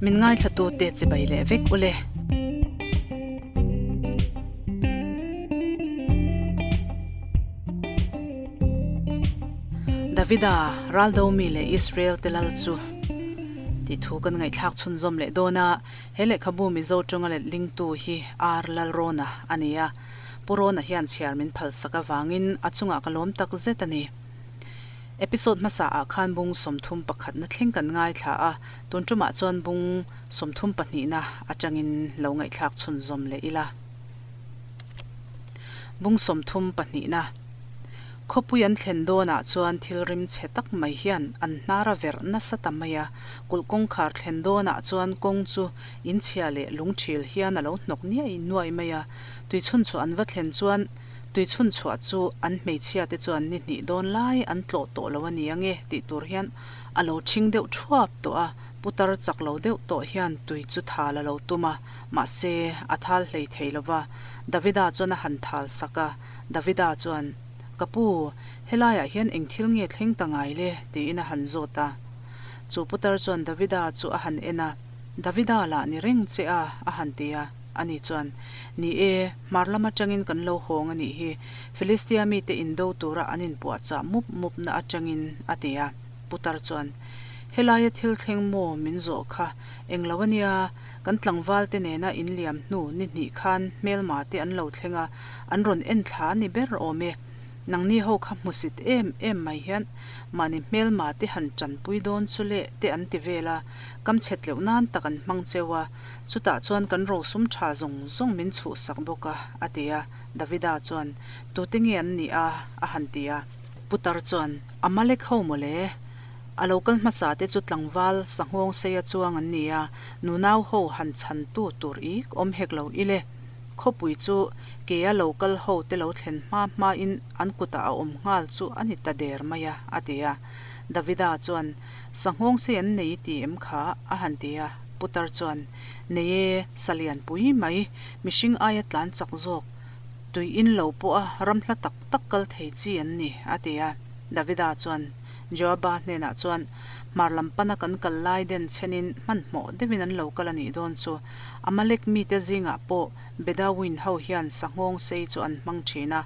Min ngaithlatute chibai leh vek ule. Davida, Raldomi leh Israel te lal chu tih thu kan ngaihthlak chhunzawm leh dawn a, he lehkhabu Mizo tawnga let lingtu hi R Lalrawna a ni a, Pu Rawna hian chhiar min phalsak avangin a chungah ka lawm tak zet a ni. Episode hmasa ah khan bung 31 na thleng kan ngaithla a, tun tumah chuan bung 32 na atangin lo ngaihthlak chhunzawm leh ila. Bung 32 na Khawpui an thlen dawnah chuan thil rim chhe tak mai hian an hnar a verh nasa ta mai a, kulh kawngkhar thlen dawnah chuan kawng chu inchhia leh lungthil hian a lo hnawk niai nuai mai a, tuichhunchhuah an va thlen chuan Tui chhun chhuah chu an hmeichhia te chuan ni hnih dawn lai an tlawh tawh lo a ni ange tih tur hian a lo ṭhing deuh ṭhuap tawh a, putar chak lo deuh tawh hian tui chu thal a lo tum a, mahse a thal hlei thei lo va, Davida chuan a han thal sak a, Davida chuan, Ka pu, helaiah hian eng thil nge thleng ta ngai le? tiin a han zawt a. Chu putar chuan Davida chu a han en a, Davida lah ni reng che a, a han ti a. Ani chuan, Ni e, hmar lam atangin kan lo hawng a nih hi, Filistia mite indo tura an inpuahchah mup mupna atangin, a ti a. Putar chuan, Helaia thil thleng maw min zawh kha englo a nia, kan tlangvalte nena inliam hnu ni hnih khan hmelma te an lo thleng a, an rawn en thla a ni ber awm e. Nangni ho kha hmusit em em mai hian mahni hmelma te han tanpui dawn chu leh te an ti vel a, kam chhet leuh nan tak an hmang cheu a, Chutah chuan kan rosum tha zawng zawng min chhuhsak bawk a, a ti a. Davida chuan, Tute nge an nih a? a han ti a. Putar chuan, Amalek ho mawle. A lo kal hmasa te chu tlangval sanghawng seia chuang an ni a, nunau ho han chhantu tur ik awm hek lo ile. Khawpui chu kea lo kal ho te lo thlen hma hmain an kutah a awm nghal chu a ni ta der mai a, a ti a. Davida chuan, Sanghawng sei an nei ti em kha? a han ti a. Putar chuan, Nei e, sa lian pui mai, mihring aia tlan chak zawk, tui in lo pawha ram hla tak tak kal thei chi an ni, a ti a. Davida chuan Joaba hnenah chuan, Hmar lam pana kan kal lai den chhenin hmanhmawh deuhin an lo kal a nih dawn chu. Amalek mite zingah pawh Bedouin ho hian sanghawng sei chu an hmang thin a,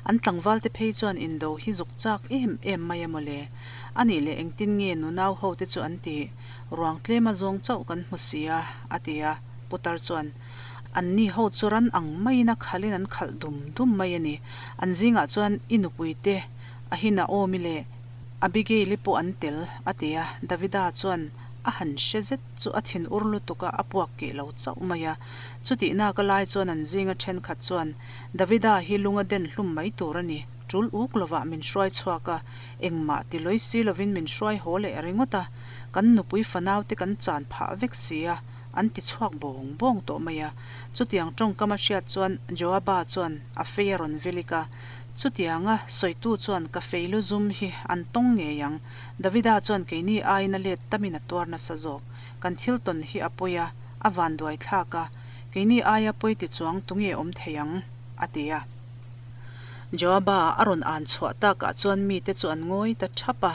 an tlangvalte phei chuan indo hi zuk chak em em mai a mawle. A nih leh engtin nge nunau ho te chu an ti? Ruang tlem a zawng chauh kan hmu si a, a ti a. Putar chuan, An ni ho chu ran ang maiin a khalin an khalh dum dum mai a ni. An zingah chuan i nupui te, Ahinaomi leh Abigail-i pawh an tel, a ti a. Davida chuan a han hre zet chu a thin ur lutuk a, a puak keh lo chauh mai a. Chutihna ka lai chuan an zinga thenkhat chuan, Davida hi lunga den hlum mai tur a ni, tul uk lovah min hruai chhuak a, Engmah ti lawi si lovin min hruai haw leh ringawt a, kan nupui fanau te kan chan phah vek si a, an ti chhuak bawng bawng tawh mai a. Chutiang tawngkam a hriat chuan Joaba chuan a fei a rawn velik a, Chutianga sawitu chuan ka fei lu zum hi an tawng ngei ang, Davida chuan keini aiin a let tamin a tuar nasa zawk, kan thil tawn hi a pawi a, a vanduai thlak a, keini aia pawi ti chuang tunge awm thei ang? a ti a. Joaba a rawn an chhuah takah chuan mite chu an ngawi ta thap a.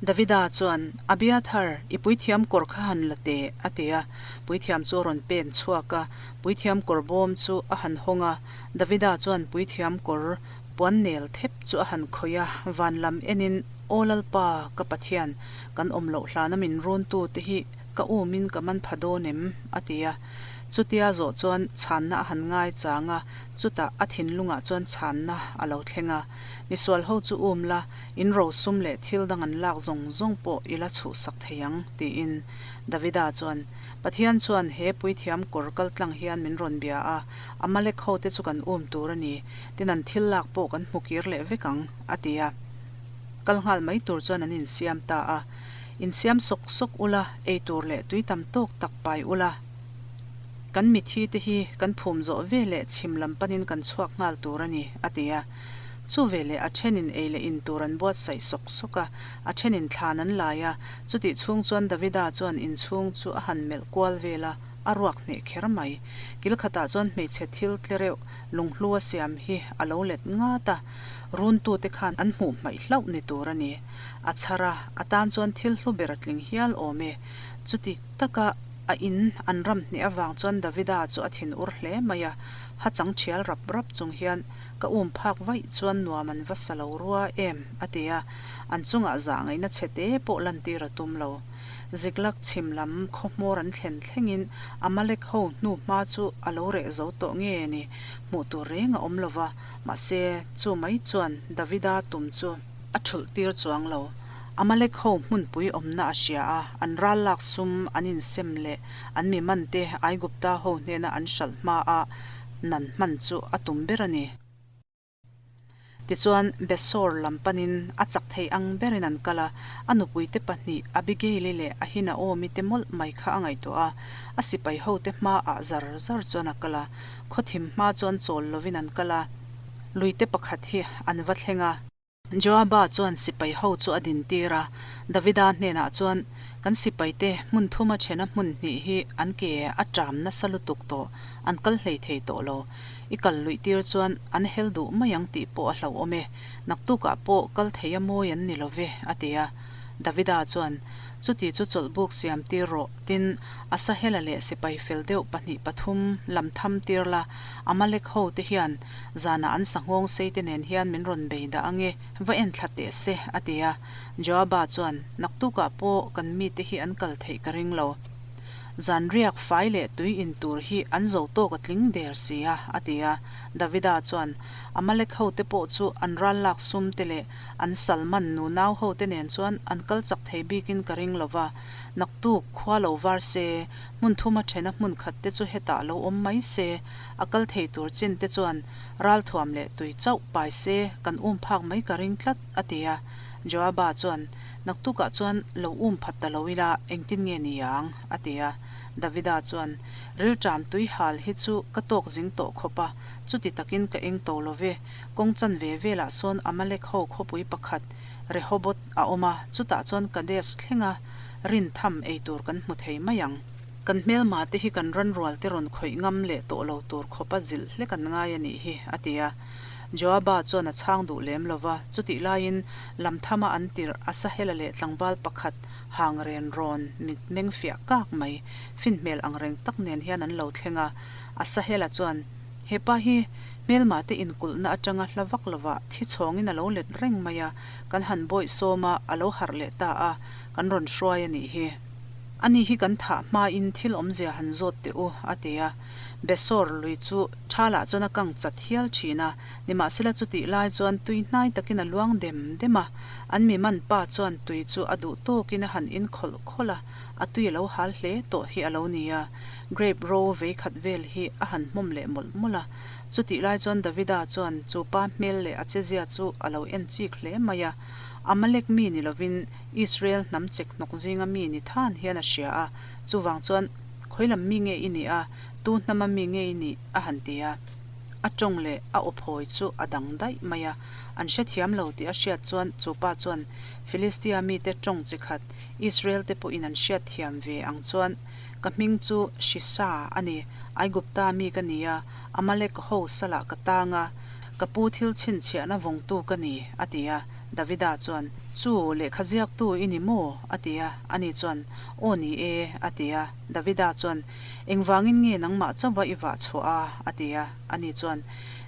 Davida chuan, Abiathar, i puithiam kawr kha han la teh, a ti a. Puithiam chu a rawn pen chhuak a, puithiam kawr bawm chu a han hawng a. Davida chuan puithiam kawr puan nel thep chu a han khawih a, van lam enin, Aw Lalpa, ka Pathian, kan awm loh hlana min runtute hi ka umin ka man pha dawn em? a ti a. Chutia zawh chuan chhanna a han ngai chang a, chutah a thinlungah chuan chhanna a lo thleng a. Misual ho chu um la, in rosum leh thil dang an lak zawng zawng pawh i la chhuhsak thei ang, tiin Davida chuan, Pathian chuan he puithiam kawr kal tlang hian min rawn bia a, Amalek ho te chu kan um tur a ni, tin an thil lak pawh kan hmu kir leh vek ang, a ti a. Kal nghal mai tur chuan an insiam ta a. Insiam sawk sawk ula, ei tur leh tui tam tawk tak pai ula. Kan mithi te hi kan phum zawh ve leh chhim lam panin kan chhuak nghal tur a ni, a ti a. Chu veleh a thenin ei leh in tur an buatsaih sawk sawk a, a thenin thlan an lai a. Chutih chhung chuan Davida chuan inchhung chu a han melh kual vel a, a ruak hneh kher mai. Kil khatah chuan hmeichhe thil tle reuh lunghlua siam hi a lo let ngat a, runtute khan an hmuh hmaih hlauh ni tur a ni. A chhar a, a tan chuan thil hlu ber a tling hial awm e. Chuti taka. A in an ram hneh avang chuan Davida chu a thinur hle mai a, ha chang thial rap rap chung hian, Ka um phak vaih chuan nuam an va sa lo rua em? a ti a, an chungah zah ngaihna chhe te pawh lantir a tum lo. Ziklag chhim lam khaw hmawr an thlen thlengin Amalek ho hnu hma chu a lo reh zo tawh nge ni, hmuh tur reng a awm lo va, mahse chu mai chuan Davida tum chu a thulh tir chuang lo. Amalek ho hmunpui awmna a hria a, an ral lak sum an insem leh an mi man te Aigupta ho hnena an hralh hma a nan hman chu a tum ber a ni. Tichuan, Besor lam panin a chak thei ang berin an kal a, a nupuite pahnih Abigail-i leh Ahinaomi te mawlh mai kha a ngaihtuah a, a sipai hote hmaah zar zar chuan a kal a, khawthim hma chuan chawl lovin an kal a, luite pakhat hi an va thleng a. Joaba chuan sipai ho chu a dintir a, Davida hnenah chuan, Kan sipaite hmun thuma thena hmun hnih hi an ke a ṭam nasa lutuk tawh, an kal hlei thei tawh lo. I kal luih tir chuan an hel duh mai ang tih pawh a hlauhawm e, naktukah pawh kal thei a mawi an ni lo ve, a ti a. Davida chuan, Chuti chu chawlhbuk siam tir rawh, tin, Asahela leh sipai fel deuh pahnih pathum lam tham tir la, Amalek ho te hian Zanah an sanghawng sei te nen hian min rawn bei dah ange, va en thla teh se, a ti a. Joaba chuan, Naktukah pawh kan mite hi an kal theih ka ring lo. Zan riak fai leh tui in tur hi an zo tawk a tling der si a, a ti a. Davida chuan, Amalek hote pawh chu an ral lak sum te leh an Salman nunau hote nen chuan an kal chak thei bikin ka ring lo va, naktuk khua lo var se, hmun thuma thena hmun khat te chu hetah lo awm mai se, A kal thei tur chin te chuan ralthuam leh tui chauh pai se kan um phak mai ka ring tlat, a ti a. Joaba chuan, Naktukah chuan lo um phat ta lo ila engtin nge ni ang? a ti a. Davida chuan, Rilṭam tui hal hi chu ka tawk zing tawh khawp a, chuti takin ka eng to lo ve. Kawng chanve velah sawn Amalek ho khawpui pakhat Rehoboth a awm a, chutah chuan Kadesh thlenga rin tham ei tur kan hmu thei mai ang. Kan hmelma te hi kan ranrual te rawn khawih ngam leh tawh lo tur khawp a zilh hlek an ngai a nih hi, a ti a. Joaba chuan a chhang duh lem lo va, chutih laiin lamthama an tirh Asahela leh tlangval pakhat hang ren rawn mit meng fiah kak mai, fin hmel ang reng tak nen hian an lo thleng a. Asahela chuan, He pa hi hmelma te inkulhna atanga hla vak lovah thi chhawngin a lo let reng mai a, kan han bawih sawm a, a lo harh leh ta a, kan rawn hruai a nih hi. Ani hi kan thah hmain thil awmzia han zawt teh u, a ti a. Besor lui chu thalah chuan a kang chat hial thin a, nimahsela chutih lai chuan tui hnai takin a luang dem dem a. An mi man pa chuan tui chu a duh tawkin a han in khawlh khawlh a, a tui a lo hal hle tawh hi a lo ni a. Grape ro vei khat vel hi a han hmawm leh mawlh mawlh a. Chutih lai chuan Davida chuan chu pa hmel leh a chezia chu a lo en chik hle mai a. Amalek mi ni lovin Israel hnam chek hnawk zinga mi ni than hian a hria a, chuvang chuan, Khawi lam mi nge i nih a, tu hnama mi nge i nih? a han ti a. A tawng leh a aw phawi chu a dang daih mai a, an hrethiam lo tih a hriat chuan chu pa chuan Filistia mite tawng chi khat Israel te pawhin an hriatthiam ve ang chuan, Ka hming chu Shisha a ni, Aigupta mi ka ni a, Amalek ho salah ka tang a, Ka pu thil chhinchhiahna vawngtu ka ni, a ti a. Davida chuan, Chu, lehkha ziaktu i ni maw? a ti a. Ani chuan, Aw ni e, a ti a. Davida chuan, Engvangin nge nangmah chauhva i vah chhuah a? a ti a. Ani chuan,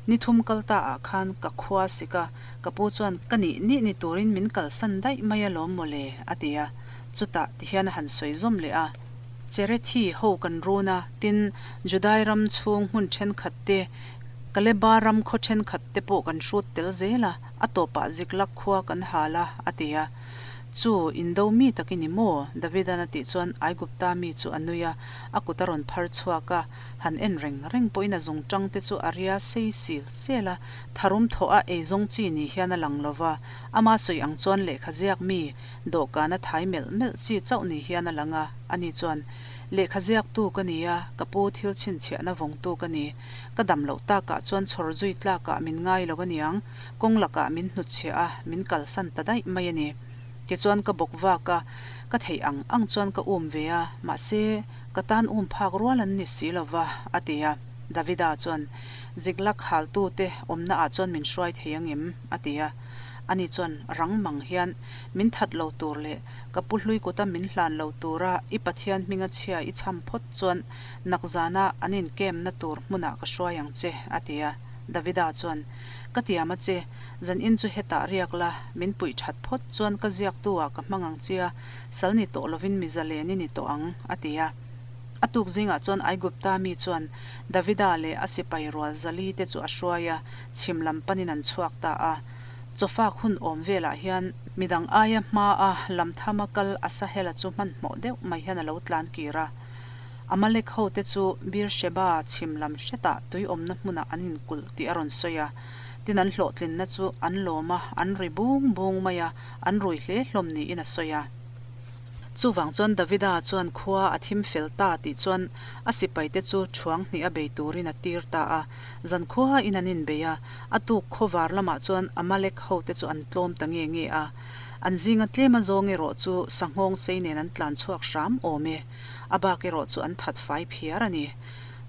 Ni thum kal ta ah khan ka khua sik a, ka pu chuan ka nih nih ni turin min kalsan daih mai alawm maw le, a ti a. Chutah tihian a han sawi zawm leh a. Cherethi ho kan run a, tin, Judai ram chhung hmun thenkhat te, Kaleba ram khaw thenkhat te pawh kan hrut tel zel a, a tawpah Ziklag khua kan hal a, a ti a. Chu, indo mi tak i ni maw? Davidan a tih chuan Aigupta mi chu a nui a, a kut a rawn phar chhuak a, han en reng reng pawhin a zungtang te chu a ria sei sil sel a, tharum thawh a eizawng chi ni hian a lang lo va, ama sawi ang chuan lehkha ziak mi Dawhkan a thai melh melh chi chauh ni hian a lang a, ani chuan, Lehkha ziaktu ka ni a, ka pu thil chhinchhiahna vawngtu ka ni. Ka dam loh takah chuan chhawr zui tlakah min ngai lo aniang, kawng lakah min hnutchhiah a, min kalsan ta daih mai a ni. Tichuan ka bawk vak a, ka theih ang ang chuan ka um ve a, mahse, ka tan um phak rual an ni si lo va, a ti a. Davida chuan, Ziklag haltute awmnaah chuan min hruai thei angem? a ti a. Ani chuan rang mang hian, Min that lo tur leh ka pu hlui kuta min hlan lo tura i Pathian hminga chhia i chham phawt chuan nakzana an inkemna tur hmunah ka hruai ang che, a ti a. Davida chuan, Ka tiam a che, zan in chu hetah riak la, min puih that phawt chuan ka ziaktu ah ka hmang ang chia, sal ni tawh lovin mi zalen i ni tawh ang, a ti a. A tuk zingah chuan Aigupta mi chuan Davida leh a sipai rual Zali te chu a hruai a, chhim lam panin an chhuak ta a. Chawfak hun awm velah hian midang aia hmaa lamthama kal Asahela chu hmanhmawh deuh mai hian a lo tlan kir a. Amalek ho te chu Beersheba chhim lam hretah tui awmna hmunah an inkulh tih a rawn sawi a. Tin an hlawhtlinna chu an lawm a, an ri bung bung mai a, an rui hle hlawm niin a sawi a. Chuvang chuan Davida chuan khua a thim fel ta tih chuan a sipaite chu thuang hnih a bei turin a tir ta a. Zan khua in an inbei a, a tuk khawvar lamah chuan Amalek hote chu an tlawm ta nge nge a. An zinga tlem a zawng erawh chu sanghawng sei nen an tlan chhuak hram awm e. A bak erawh chu an that fai phiar a ni.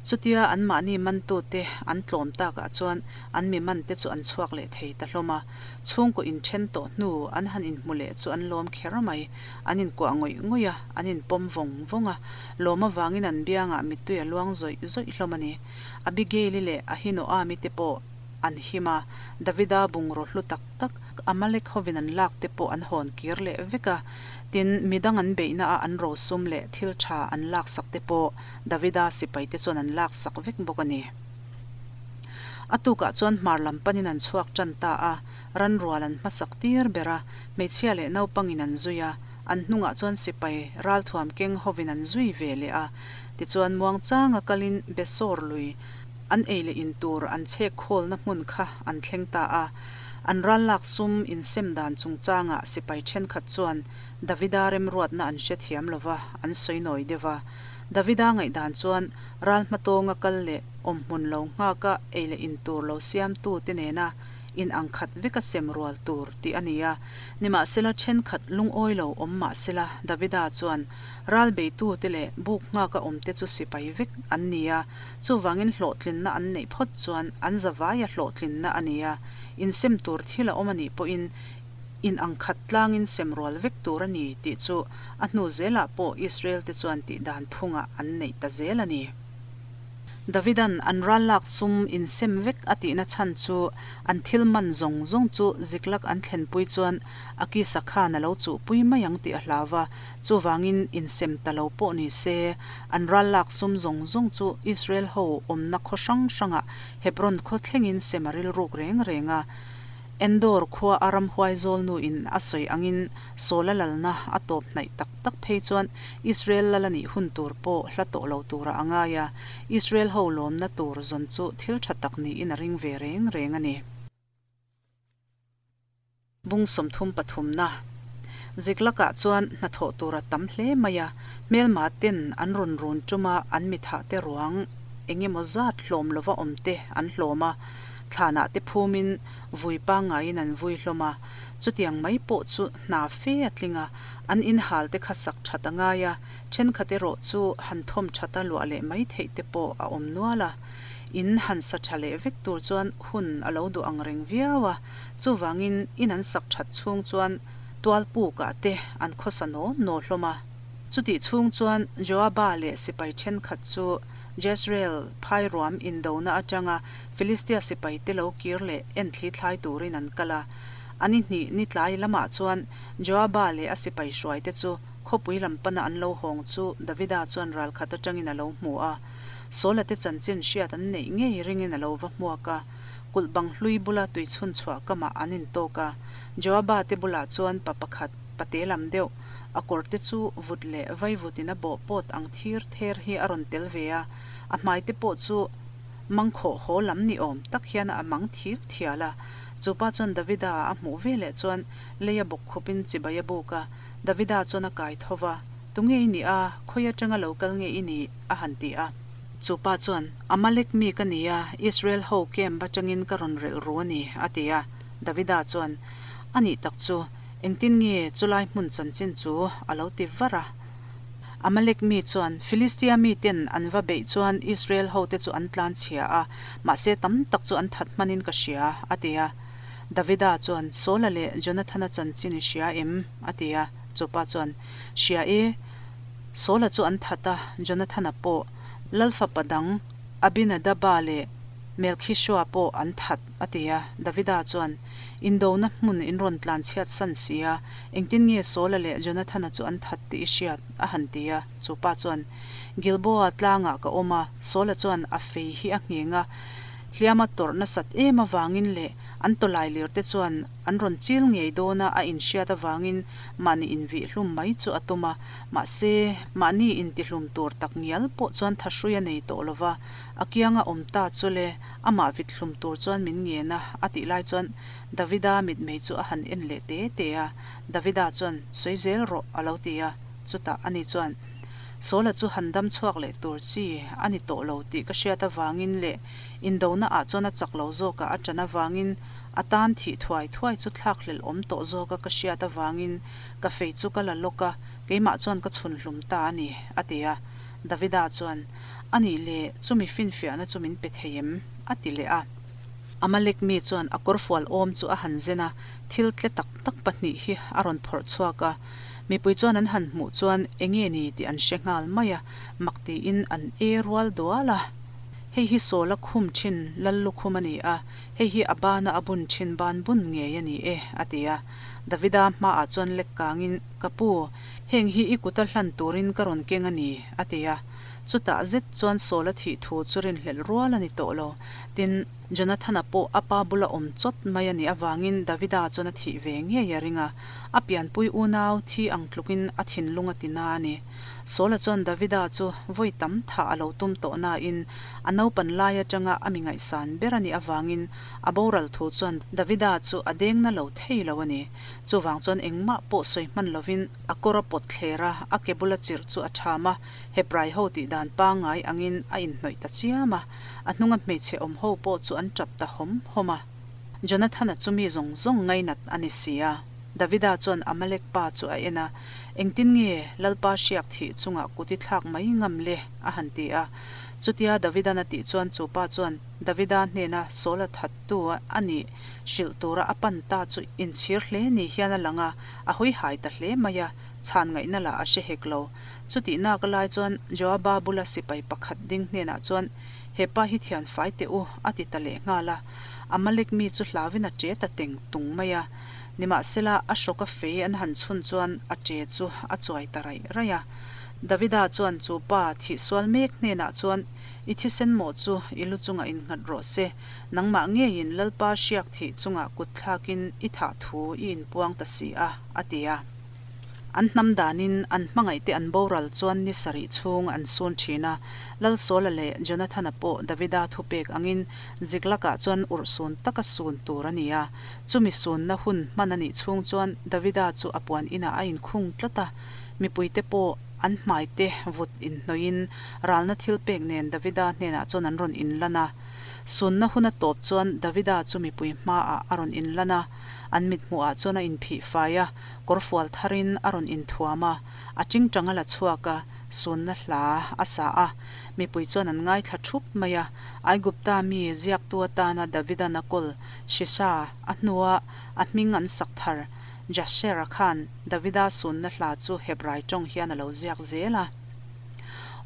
Chutia anmahni mantute an tlawm takah chuan an mi mante chu an chhuak leh thei ta hlawm a. Chhungkaw inthen tawh hnu an han inhmu leh chu an lawm kher mai. An inkuah ngawih ngawih a, an inpawm vawng vawng a. Lawm avangin an biangah mittui a luang zawih zawih hlawm a ni. Abigail-i leh Ahinoam-i te pawh an him a, Davida bungraw hlu tak tak Amalek hovin an lak te pawh an hawn kir leh vek a. Tin, midang an beihna a an rosum leh thil tha an laksak te pawh Davida sipaite chuan an laksak vek bawk a ni. A tukah chuan hmar lam panin an chhuak tan ta a, ranrual an hmasak tir ber a, hmeichhia leh naupangin an zui a, an hnungah chuan sipai ralthuam keng hovin an zui ve leh a. Tichuan muangchanga kalin Besor lui an ei leh in tur an chhek khawlna hmun kha an thleng ta a. An ral lak sum insem dan chungchangah sipai thenkhat chuan Davida remruatna an hrethiam lo va, an sawi nawi deuh a. Davida ngaihdan chuan ral hmatawnga kal leh awmhmun lo nghaka ei leh in tur lo siamtu te nena in ang khat veka sem rual tur tih a ni a. Nimahsela thenkhat lungawi lo awm mahsela Davida chuan ral beitu te leh buk nghaka awm te chu sipai vek an ni a, chuvangin hlawhtlinna an neih phawt chuan an zavaia hlawhtlinna a ni a, insem tur thil a awm a nih pawhin In ang khat tlangin sem rual vek tur a ni tih chu a hnu zelah pawh Israel te chuan tih dan phungah an neih ta zel a ni. Davidan an ral lak sum insem vek a tihna chhan chu an thil man zawng zawng chu Ziklak an thlenpui chuan Akisa khan a lo chuhpui mai ang tih a hlau va, chuvangin insem ta lo pawh ni se an ral lak sum zawng zawng chu Israel ho awmna khaw hrang hrangah Hebron khaw thlengin sem a rilruk reng reng a. Endor khua a ramhuai zawl nu in a sawi angin Saul-a lalna a tawp hnaih tak tak phei chuan Israel lal a nih hun tur pawh hla tawh lo turah a ngai a, Israel ho lawmna tur zawn chu thil tha tak niin a ring ve reng reng a ni. Bung 33 na Ziklakah chuan hnathawh tur a tam hle mai a, hmelma ten an rawn run tum a, an mithah te ruang eng emaw zat hlawm lova awm te an hlawm a, Thlanah te phumin vui pangngaiin an vui hlawm a, chutiang mai pawh chu hna fe a tling a, an inhal te kha sak that a ngai a, thenkhat erawh chu han thawm thata luah leh mai theih te pawh a awm nual a. In han sa tha leh vek tur chuan hun a lo duh ang reng viau a, chuvangin in an sak that chhung chuan tual pukah te an khawsa naw naw hlawm a. Chutih chhung chuan Joaba leh sipai thenkhat chu Jezreel phairuam indona atanga Filistia sipaite lo kir leh enthli thlai turin an kal a. A ni hnih ni tlai lamah chuan Joaba leh a sipai hruaite chu khawpui lam pana an lo hawng chu Davida chuan ralkhat atangin a lo hmu a. Saula te chanchin hriat an neih ngei ringin a lo va hmuak a. Kulh bang hlui bula tui chhun chhuah kamah an intawk a. Joaba te bulah chuan pa pakhat, pate lam deuh, a kawr te chu vut leh vaivutin a bawh pawt ang thir ther hi a rawn tel ve a. A hmai te pawh chu Mangkhawh haw lam ni awm tak hian a mang thil thial a. Chu pa chuan Davida a hmuh ve leh chuan lei a bawk khupin chibai a buk a. Davida chuan a kai tho va, Tunge i nih a, khawi atanga lo kal nge i nih? a han ti a. Chu pa chuan, Amalek mi ka ni a, Israel ho camp atangin ka rawn relh ru a ni, a ti a. Davida chuan, A nih tak chu, engtin nge chulai hmun chanchin chu a lo ti var a. Amalek mi chuan Filistia miten an va beih chuan Israel hote chu an tlan chhia a, mahse tam tak chu an that hmanin ka hria, a ti a. Davida chuan, Saula leh Jonathana chanchin i hria em? a ti a. Chupa chuan, Hria e, Saula chu an that a, Jonathana pawh, Lal fapa dang Abinadaba leh Melkhisua pawh an that, a ti a. Davida chuan, Indona hmun in rawn tlan chhiat san si a, engtin nge Saula leh Jonathana chu an that tih i hriat? a han ti a. Chupa chuan, Gilboa tlangah ka awm a, Saula chuan a fei hi a ngheng a, hliama tawrh nasat em avangin leh an tawlai lir te chuan an rawn chil ngei dawn a a inhriat avangin mahni invihhlum mai chu a tum a, mahse, mahni intihlum tur tak ngial pawh chuan thahrui a nei tawh lo va, a kianga awm ta chu le, amah vithlum tur chuan min ngen a, a tih lai chuan Davida mitmei chu a han en leh te te a, Davida chuan, Sawi zel rawh, a lo ti a, chutah ani chuan, Sawla chu han dam chhuak leh tur chi a ni tawh lo tih ka hriat avangin leh indona ah chuan a chak lo zawkah a ṭan avangin a tan thih thuai thuai chu thlakhlelh awm tawh zawka ka hriat avangin ka fei chu ka la lawk a, keimah chuan ka chhun hlum ta a ni, a ti a. Davida chuan, A nih leh, chumi finfiahna chu min pe thei em? a ti leh a. Amalek mi chuan a kawrfual awm chu a han zen a, thil tle tak tak pahnih hi a rawn phawrh chhuak a. Mipui chuan an han hmuh chuan enge ni tih an hre nghal mai a, mak tiin an e rual dual a. Hei hi Sawla khum thin lal lukhum a ni a, hei hi a bana a bun thin ban bun ngei a ni e, a ti a. Davida hmaah chuan lek kangin, Ka pu, heng hi i kuta hlan turin ka rawn keng a ni, a ti a. Chutah zet chuan Sawla thih thu chu rinhlelh rual a ni tawh lo. Tin, Jonathana pawh a pa bula awm chawt mai a nih avangin Davida chuan a thih ve ngei a ring a, a pianpui unau thi ang tlukin a thinlung a ti na a ni. Saula chuan Davida chu vawi tam thah a lo tum tawh nain a naupan lai atanga a mi ngaihsan ber a nih avangin a boral thu chuan Davida chu a deng na lo thei lo a ni. Chuvang chuan engmah pawh sawi hman lovin a kawr a pawt thler a, a ke bula chirh chu a ṭham a, Hebrai ho tih dan pangngai angin a inhnawih ta chiam a. A hnunga hmeichhe awm ho pawh chu an tap ta hawm hawm a. Jonathana chu mi zawng zawng ngainat a ni si a. Davida chuan Amalek pa chu a en a, Engtin nge Lalpa hriak thih chungah kut i thlak mai ngam le? a han ti a. Chutia Davidan a tih chuan chu pa chuan Davida hnena Saula thattu a nih hrilh tura a pan ta chu inchhir hle ni hian a lang a, a hawi hai ta hle mai a, chhan ngaihna lah a hre hek lo. Chutih nak lai chuan Joaba bula sipai pakhat ding hnenah chuan, He pa hi thian fai teh u, a ti ta leh nghal a. Amalek mi chu hlauin a ṭe ta teng tung mai a. Nimahsela, a hrawka fei an han chhun chuan a ṭe chu a chuai ta raih raih a. Davida chuan chu pa thih sual mek hnenah chuan, I thisen mawh chu i lu chungah innghat rawh se, nangmah ngeiin Lalpa hriak thih chungah kut thlakin i thah thu i inpuang ta si a, a ti a. An hnam danin an hmangaihte an boral chuan ni sarih chhung an sun thin a, Lalsawla leh Jonathana pawh Davida thupek angin Ziklakah chuan urhsun taka sun tur a ni a. Chumi sunna hun hman a nih chhung chuan Davida chu a puan inah a inkhung tlat a, mipuite pawh an hmaite vut inhnawihin ralna thilpek nen Davida hnenah chuan an rawn inlan a. Sunna hun a tawp chuan Davida chu mipui hmaah a rawn inlan a, an mithmuhah chuan a inphih fai a, Kawrfual tharin a rawn inthuam a, a tingtang a la chhuak a, sunna hla a sa a. Mipui chuan an ngaithla thup mai a, Aigupta mi ziaktu atana Davidan a kawl Shisha a hnua a hming an sak thar Jasher-a khan Davida sunna hla chu Hebrai tawng hian a lo ziak zel a.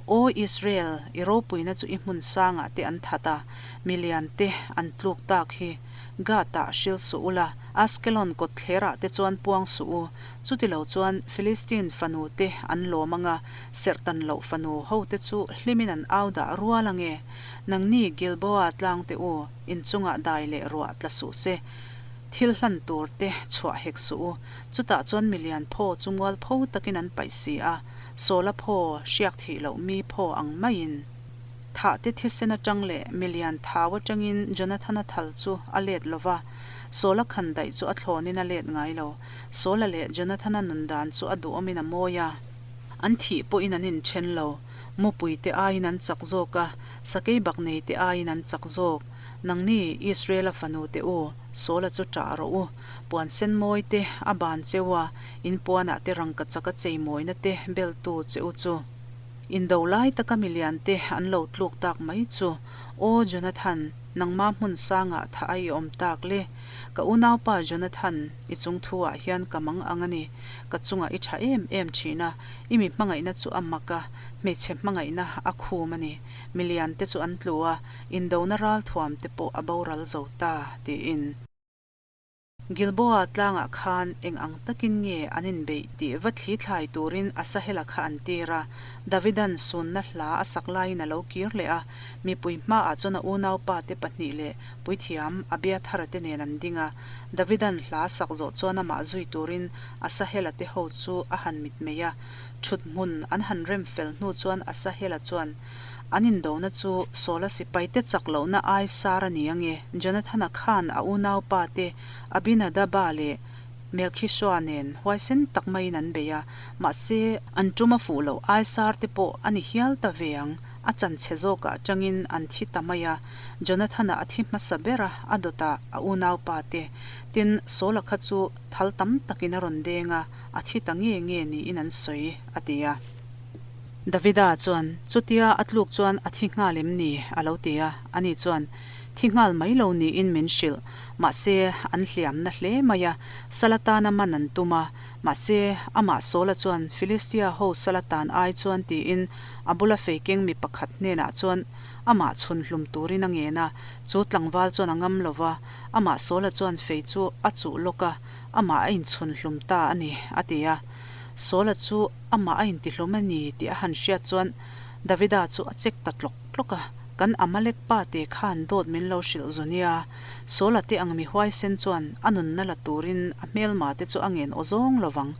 Aw Israel, i ropuina chu i hmun sangah te an that a, milian te an tluk tak hi. Gath-ah hril suh ula, Askelon kawtthlerah te chuan puang suh u. Chutilo chuan Philistine fanu te an lawm anga, serhtan loh fanu ho te chu hlimin an au dah rual ange. Nangni Gilboa tlang te u, inchungah dai leh ruah tla suh se, thil hlan tur te chhuah hek suh u. Chutah chuan milian phaw chu mualpho takin an paih si a, Sawla phaw, hriak thih loh mi phaw ang maiin. Thah te thisen atang leh milian thau atangin Jonathana thal chu a let lo va, Sawla khan daih chu a thlawnin a let ngai lo. Sawla leh Jonathana nun dan chu a duhawmin a mawi a. An thih pawhin an inthen lo. Mupui te aiin an chak zawk a, sakei bak nei te aiin an chak zawk. Nangni, Israela fanu te u, Sawla chu ṭah rawh u. Puan sen mawi te a ban cheu a, in puanah te rangkachak a cheimawina te beltu che u chu. Indo lai taka milian te an lo tluk tak mai chu, Aw Jonathan! Nangma hmun sangah thah a i awm tak le? Ka unaupa Jonathan, i chungthu ah hian ka mang ang a ni. Ka chungah i tha em em thin a, i mi hmangaihna chu a mak a, hmeichhe hmangaihna a khum a ni. Milian te chu an tlu a, indona ralthuam te pawh a boral zo ta, tiin. Gilboa tlangah khan eng ang takin nge an inbeih tih va thli thlai turin Asahela kha an tir a. Davidan sunna hla a sak laiin a lo kir leh a, mipui hmaah chuan a unaupa te pahnih leh puithiam Abiathara te nen an ding a. Davidan hla sak zawh chuan amah zui turin Asahela te ho chu a han mitmei a. Thut hmun an han rem fel hnu chuan Asahela chuan, An indona chu Saula sipaite chak lohna ai sar a ni ange. Jonathana khan a unaupa te Abinadaba leh Melkhisua nen huaisen tak maiin an bei a, mahse, an tum a fuh loh ai sar te pawh a ni hial ta ve ang, a chan chhe zawkah atangin an thi ta mai a. Jonathana a thi hmasa ber a, a dawtah a unaupa te. Tin, Saula kha chu thal tam takin a rawn deng a, a thi ta nge nge niin an sawi, a ti a. Davida chuan, Chutia a tluk chuan a thi nghal em ni? a lo ti a. Ani chuan, Thi nghal mai lo niin min hrilh. Mahse, an hliamna hle mai a, sal atana man an tum a. Mahse, amah Saula chuan, Filistia ho sal atan ai chuan tiin a bula fei keng mi pakhat hnenah chuan amah chhun hlum turin a ngen a. Chu tlangval chuan a ngam lo va, amah Saula chuan fei chu a chuh lawk a, amah a inchhun hlum ta a ni, a ti a. Saula chu Amah a intihlawm a ni tih a han hriat chuan Davida chu a chek ta tlawk tlawk a, Kan Amalek pa te khan dawt min lo hrilh zu nia. Saula te ang mi huaisen chuan a nunna la turin a hmelma te chu a ngen aw zawng lo vang.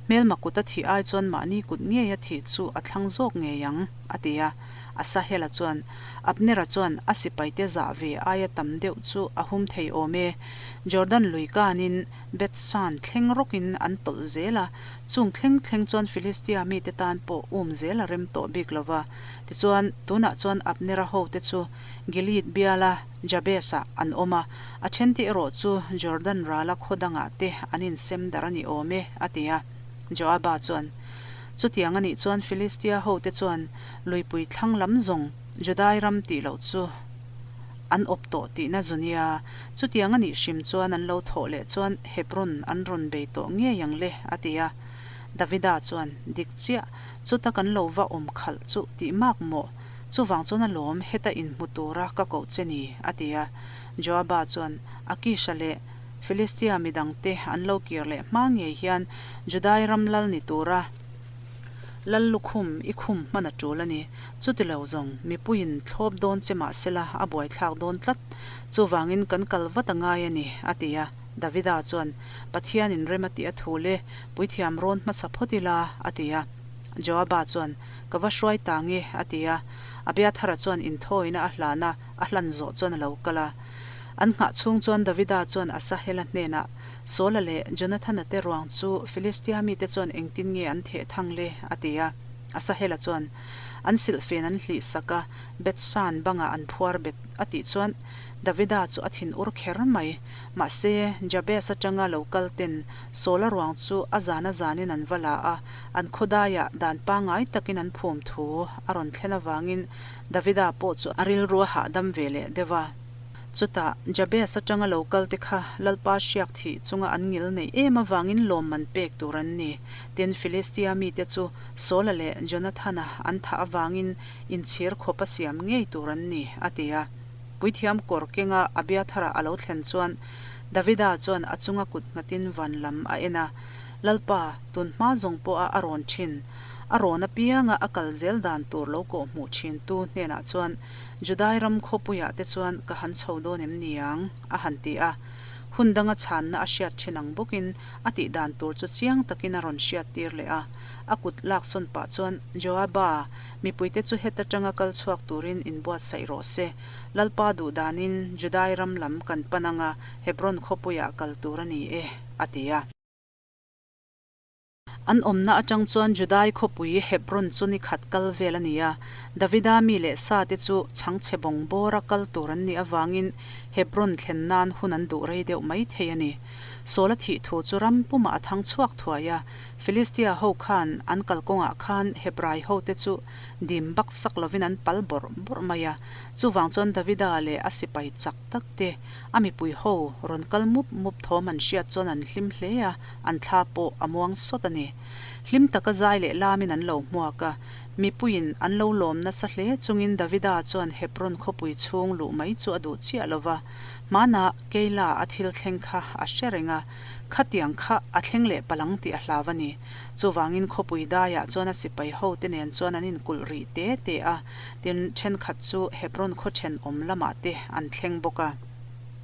Hmelma kut a thih ai chuan mahni kut ngei a thih chu a thlang zawk ngei ang, a ti a. Asahela chuan, Abnera chuan a sipaite zah ve aia tam deuh chu a hum thei awm e. Jordan lui kanin Bethshan thleng rawkin an tawlh zel a, chung thleng thleng chuan Filistia mite tan pawh um zel a rem tawh bik lo va. Tichuan, tunah chuan Abnera hote chu Gilead biala Jabes-ah an awm a, a thente erawh chu Jordan rala khaw dangah te an insem darh a ni awm e, a ti a. Joaba chuan, Chutiang a nih chuan Filistia hote chuan luipui thlang lam zawng Judai ram tih loh chu an awp tawh tihna zu nia. Chutiang a nih hrim chuan an lo thawh leh chuan Hebron an rawn bei tawh ngei ang le, a ti a. Davida chuan, Dik chiah, chuta kan lo va awm khalh chu tih mak maw? Chuvang chuan a lawm heta inhmu tura ka koh che ni, a ti a. Joaba chuan, Akisha leh Filistia midangte an lo kir leh hma ngei hian Judai ram lal ni tura, Lal lukhum i khum hman a tul a ni. Chutilo zawng, mipuiin thlawp dawn che mah sela a buaithlak dawn tlat. Chuvangin kan kal vat a ngai a ni, a ti a. Davida chuan, Pathianin rem a tih a thu le, puithiam rawn hmasa phawt ila, a ti a. Joaba chuan, Ka va hruai ta nge, a ti a. Abiathara chuan inthawina a hlan a, a hlan zawh chuan a lo kal a. An nghah chhung chuan Davida chuan Asahela hnenah, Saula leh Jonathana te ruang chu Filistia mite chuan engtin nge an theh thang le? a ti a. Asahela chuan, An silhfen an hlih sak a, Bethshan bangah an phuar bet, a tih chuan Davida chu a thin ur kher mai. Mahse, Jabes atanga lo kal ten Saula ruang chu a zan a zanin an va la a, an khawdaiah dan pangngai takin an phum thu a rawn thlen avangin Davida pawh chu a rilru a hahdam ve leh deuh a. Chutah, Jabes atanga lo kal te kha Lalpa hriak thih chunga an ngil neih em avangin lawmman pek tur an ni. Tin, Filistia mite chu Saula leh Jonathana an thah avangin inchhir khawp a siam ngei tur an ni, a ti a. Puithiam kawr kenga Abiathara a lo thlen chuan Davida chuan a chunga kut nghatin van lam a en a, Lalpa, tun hma zawng pawha a rawn thin, a rawn apianga a kal zel dan tur lo kawh hmuh thintu hnenah chuan Judai ram khawpuiah te chuan ka han chho dawn em ni ang? a han ti a. Hun danga chhanna a hriat thin ang bawkin a tih dan tur chu chiang takin a rawn hriat tir leh a. A kut lak sawn pah chuan, Joaba, mipuite chu heta tanga kal chhuak turin inbuatsaih rawh se. Lalpa duh danin Judai ram lam kan pan anga Hebron khawpuiah kal tur a ni e, a ti a. An awmna atang chuan Judai khawpui Hebron chu ni khat kal vel a ni a. Davida mi leh sa te chu chhangchhe bawng bawra kal tur an nih avangin Hebron thlen nan hun an duh rei deuh mai thei a ni. Saul a thih thu chu ram pumah a thang chhuak thuai a. Filistia ho khan an kalkawngah khan Hebrai hote chu dim bak sak lovin an pal bawrh bawrh mai a. Chuvang chuan Davida leh a sipai chak tak te, a mipui ho rawn kal mup mup thawm an hriat chuan an hlim hle a. An thla pawh a muang sawt a ni. Hlim taka zai leh lamin an lo hmuak a. Mipuiin an lo lawm nasa hle chungin Davida chuan Hebron khawpui chhung luh mai chu a duh chiah lo va. Hmanah Keila a thil thleng kha a hre reng a, khatiang kha a thleng leh palang tih a hlau a ni. Chuvangin khawpui daiah chuan a sipai hote nen chuan an inkulh rih te te a, tin thenkhat chu Hebron khaw thenawm lamah te an thleng bawk a.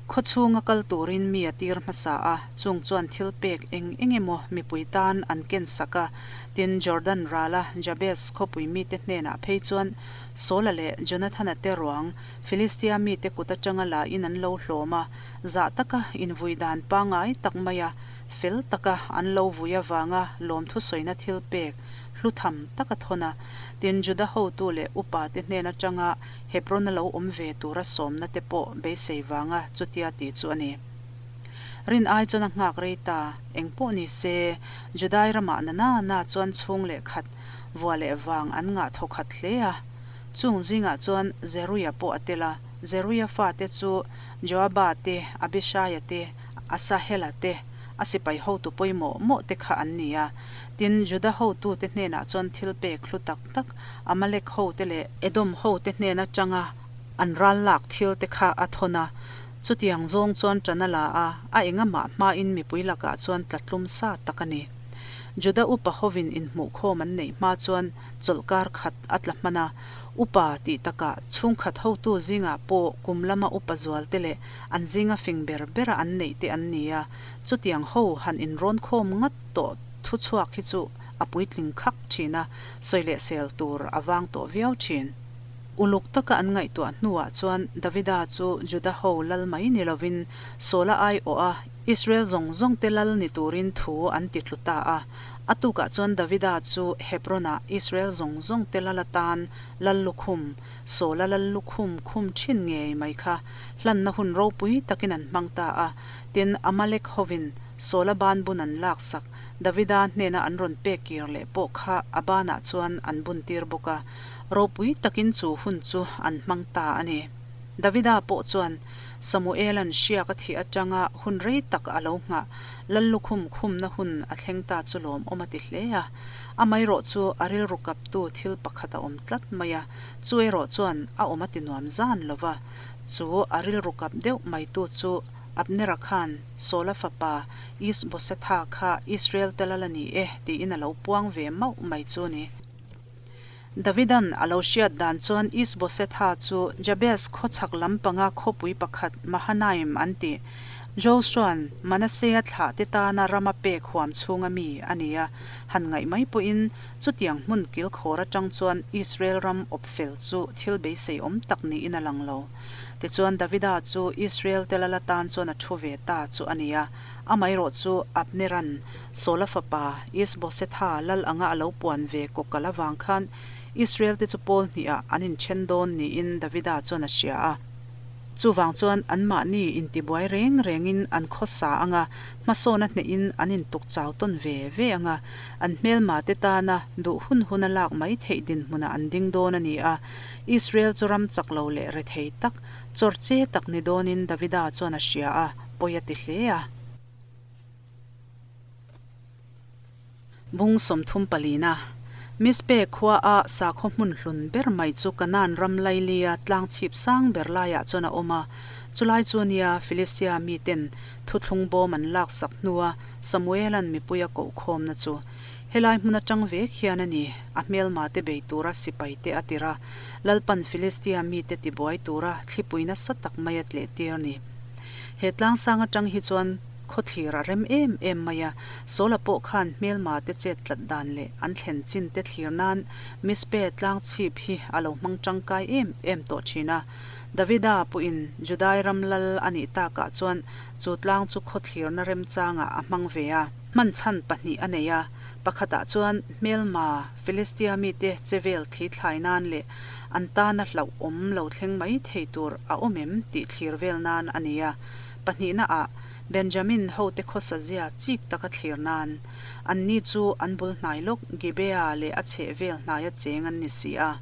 Khaw chhunga kal turin mi a tir hmasa a, chung chuan thil pek eng eng emaw mipui tan an ken sak a. Tin, Jordan rala Jabes khawpui mite hnenah phei chuan Saula leh Jonathana te ruang Filistia mite kut atanga la in an lo hlawm a, zah taka invui dan pangngai tak maia fel taka an lo vui avanga lawmthu sawina thil pek hlu tham tak a thawn a. Tin, Juda hotu leh upate hnen atanga Hebron a lo awm ve tura sawmna te pawh beisei vanga chutia tih chu a ni. Rin ai chuan a nghak rei ta, eng pawh ni se, Judai ramah na na na chuan chhung leh khat, vua leh vang an ngah thaw khat hle a. Chung zingah chuan Zeruia pawh a tel a, Zeruia fate chu Joaba te, Abishaia te, Asahela te, a sipai hotu pawimawh mawh te kha an ni a. Tin, Juda hotute hnenah chuan thil pek hlu tak tak, Amalek hote leh Edom hote hnen atanga an ral lak thil te kha a thawn a. Chutiang zawng chuan ṭan a la a, a engamah hmain mipui lakah chuan tlatlum sa tak a ni. Juda upa hovin inhmuhkhawm an neih hma chuan chawlhkar khat a tla hman a. Upa tih takah chhungkhat hotu zingah pawh kum lama upa zualte leh an zinga fing ber bera an neih te an ni a. Chutiang ho han inrawnkhawm ngat tawh thuchhuak hi chu a puitling khak thin a, sawi leh sel tur a vang tawh viau thin. Uluk taka an ngaihtuah hnuah chuan Davida chu Juda ho lal mai ni lovin Saula aiawh a Israel zawng zawng te lal ni turin thu an ti tlu ta a. A tukah chuan Davida chu Hebron-ah Israel zawng zawng te lal atan lal lukhum, Saula lal lukhum khum thin ngei mai kha hlanna hun ropui takin an hmang ta a. Tin, Amalek hovin Saula banbun an laksak Davida hnena an rawn pek kir leh pawh kha a banah chuan an buntir bawk a, ropui takin chu hun chu an hmang ta a ni. Davida pawh chuan Samuela'n hriak a thih atanga hun rei tak a lo nghah Lallukhum khumna hun a thleng ta chu lawmawm a ti hle a. Amaherawh chu a rilru kaptu thil pakhat a awm tlat mai a, chu erawh chuan a awm a ti nuam zan lo va, chu a rilru kap deuh maitu chu Abnera khan Saula fapa Is-bosetha kha Israel te lal a ni e tiin a lo puang ve mauh mai chu ni. Davidan a lo hriat dan chuan Is-bosetha chu Jabes khawchhak lampanga khawpui pakhat Mahanaim an tih, Josua'n Manasea thlahte tana rama pek huam chhunga mi a ni a, han ngaih mai pawhin chutiang hmun kilkhawr atang chuan Israel ram awp fel chu thil beisei awm tak niin a lang lo. Tichuan Davida chu Israel te lal atan chuan a thu ve ta chu a ni a, amaherawh chu Abnera'n Saula fapa Is-bosetha lal anga a lo puan ve kawkal avang khan Israel te chu pawl hnihah an inthen dawn niin Davida chuan a hria a. Chuvang chuan anmahni intibuai reng rengin an khawsa ang a, hmasawn a hnehin an intuk chau tawn ve ve ang a, an hmelma te tana duh hun hun a lak mai theih dinhmunah an ding dawn a ni a. Israel chu ram chak lo leh rethei tak, chawr che tak ni dawnin Davida chuan a hria a, pawi a ti hle a. Bung 30 palina, Mizpe khua a sakhaw hmun hlun ber mai chu Kanaan ram Lailia tlang chhip sang ber laiah chuan a awm a. Chulai chu nia Filistia miten thuthlung bawm an laksak hnua Samuela'n mipui a kohkhawmna chu. Helai hmun atang vek hian a ni, a hmelma te bei tura sipai te a tir a, Lalpan Filistia mite tibuai tura thlipui nasa tak mai a tleh tir ni. He tlangsang atang hi chuan khawthlir a rem em em mai a, Saula pawh khan hmelma te chet tlat dan leh an thlen chin te thlir nan Mizpe tlang chhip hi a lo hmang tangkai em em tawh thin a. Davida pawhin Judai ram lal a nih takah chuan chu tlang chu khawthlirna remchangah a hmang ve a. Hman chhan pahnih a nei a. Pakhatah chuan hmelma Filistia mite che vel thli thlai nan leh an tana hlauhawm lo thleng mai thei tur a awm em tih thlir vel nan a ni a. Pahnihnaah Benjamin hote khawsa zia chik taka thlir nan. Anni chu an bul hnai lawk Gibea leh a chheh vel hnaia cheng an ni si a.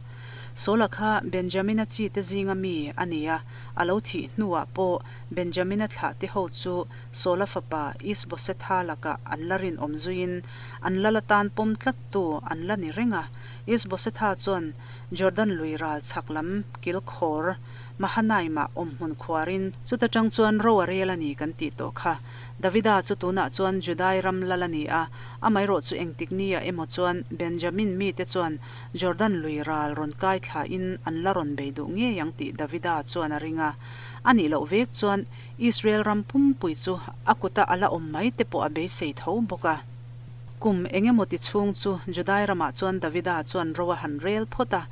Saula kha Benjamina chite zinga mi a ni a, a lo thih hnuah pawh Benjamina thlahte ho chu Saula fapa Isbosetha lakah an la rinawm zuiin an lal atan pawm tlattu an la ni reng a. Isbosetha chuan Jordan lui ral chhak lam kilkhawr Mahanaimah awmhmun khuarin chuta tang chuan ro a rel a ni kan tih tawh kha. Davida chu tunah chuan Judai ram lal a ni a, amaherawh chu engtik nia emaw chuan Benjamin mite chuan Jordan lui ral rawn kai thlain an la rawn bei duh ngei ang tih Davida chuan a ring a. A nih loh vek chuan Israel ram pumpui chu a kuta a la awm mai te pawh a beisei tho bawk a. Kum eng emaw ti chhung chu Judai ramah chuan Davida chuan ro a han rel phawt a.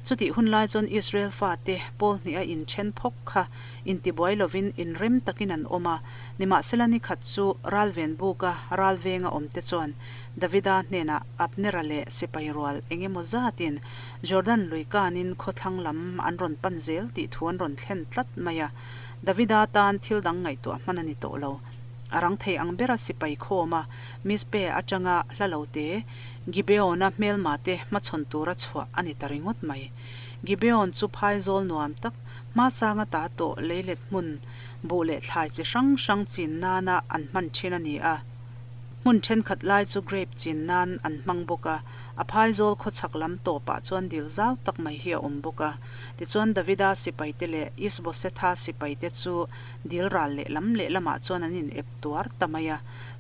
Chutih hun lai chuan Israel fate pawl hnih a inthen phawk kha intibuai lovin inrem takin an awm a. Nimahsela ni khat chu ralven buka ralvenga awmte chuan Davida hnenah Abnera leh sipai rual eng emaw zatin Jordan lui kanin khawthlang lam an rawn pan zel tih thu an rawn thlen tlat mai a. Davida tan thil dang ngaihtuah hman a ni tawh lo. A rang thei ang bera sipai khawma Mizpe atanga hla lo te Gibeona hmelma te hmachhawn tura chhuah a ni ta ringawt mai. Gibeon chu phaizawl nuam tak hmasanga ta tawh leilet hmun buh leh thlai chi hrang hrang chin nana an hman thin a ni a. Hmun thenkhat lai chu grape chin nan an hmang bawk a, a phaizawl khawchhak lam tawpah chuan dil zau tak mai hi a awm bawk a. Tichuan Davida sipaite leh Isbosetha sipaite chu dil ral lehlam lehlamah chuan an in ep tuar ta mai a.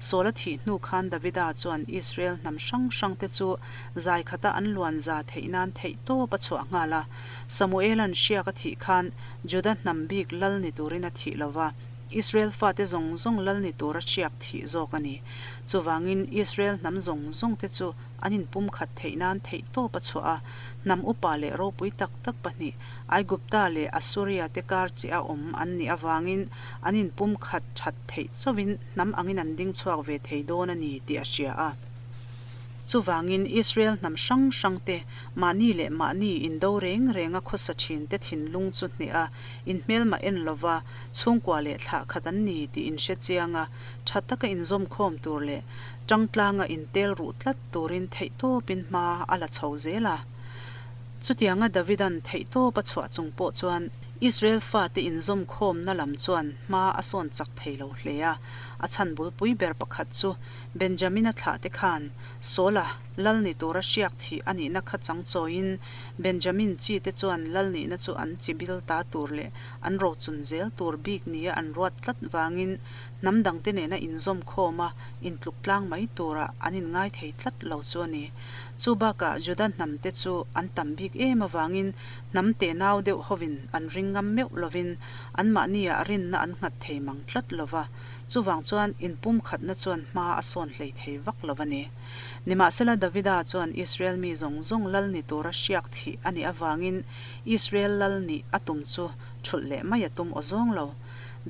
Saula thih hnu khan Davida chuan Israel hnam hrang hrangte chu zai khata an luan za theih nan theih tawp a chhuah nghal a. Samuela'n hriak a thih khan Juda hnam bik lal ni turin a thih lo va. Israel fate zawng zawng lal ni tura hriak thih zawk a ni. Chuvangin Israel hnam zawng zawngte chu an inpumkhat theih nan theih tawp a chhuah a, hnam upa leh ropui tak tak pahnih, Aigupta leh Assuria te kar chiah a awm an nih avangin an inpumkhat that theih chauhin hnam angin an ding chhuak ve thei dawn a ni tih a hria a. Chuvangin Israel hnam hrang hrangte mahni leh mahni indo reng renga khawsa thinte thinlung chu hneh a, inhmelmah en lova, Chhungkua leh thlah khat an ni tih in hre chiang a, tha taka inzawmkhawm tur leh tangtlanga intel ruh tlat turin theihtawpin hma a la chho zel a. Chutianga Davida'n theihtawp a chhuah chung pawh chuan Israel fate inzawmkhawmna lam chuan hma a sawn chak thei lo hle a. A chhan bulpui ber pakhat chu Benjamina thlahte khan Saula lal ni tura hriak thih a nihna kha changchawiin Benjamin chite chuan lal nihna chu an chi bil ta tur leh An rochun zel tur bik nia an ruat tlat vangin hnam dangte nena inzawm khawma intluk tlang mai turah an inngai thei tlat lo chu a ni. Chu bakah Juda hnamte chu an tam bik em avangin hnam tenau deuh hovin an ring ngam meuh lovin anmahniah rinna an nghat thei mang tlat lo va, chuvang chuan inpumkhatna chuan hma a sawn hlei thei vak lo a ni. Nimahsela Davida chuan Israel mi zawng zawng lal ni tura hriak thih a nih avangin Israel lal nih a tum chu thulh leh mai a tum aw zawng lo.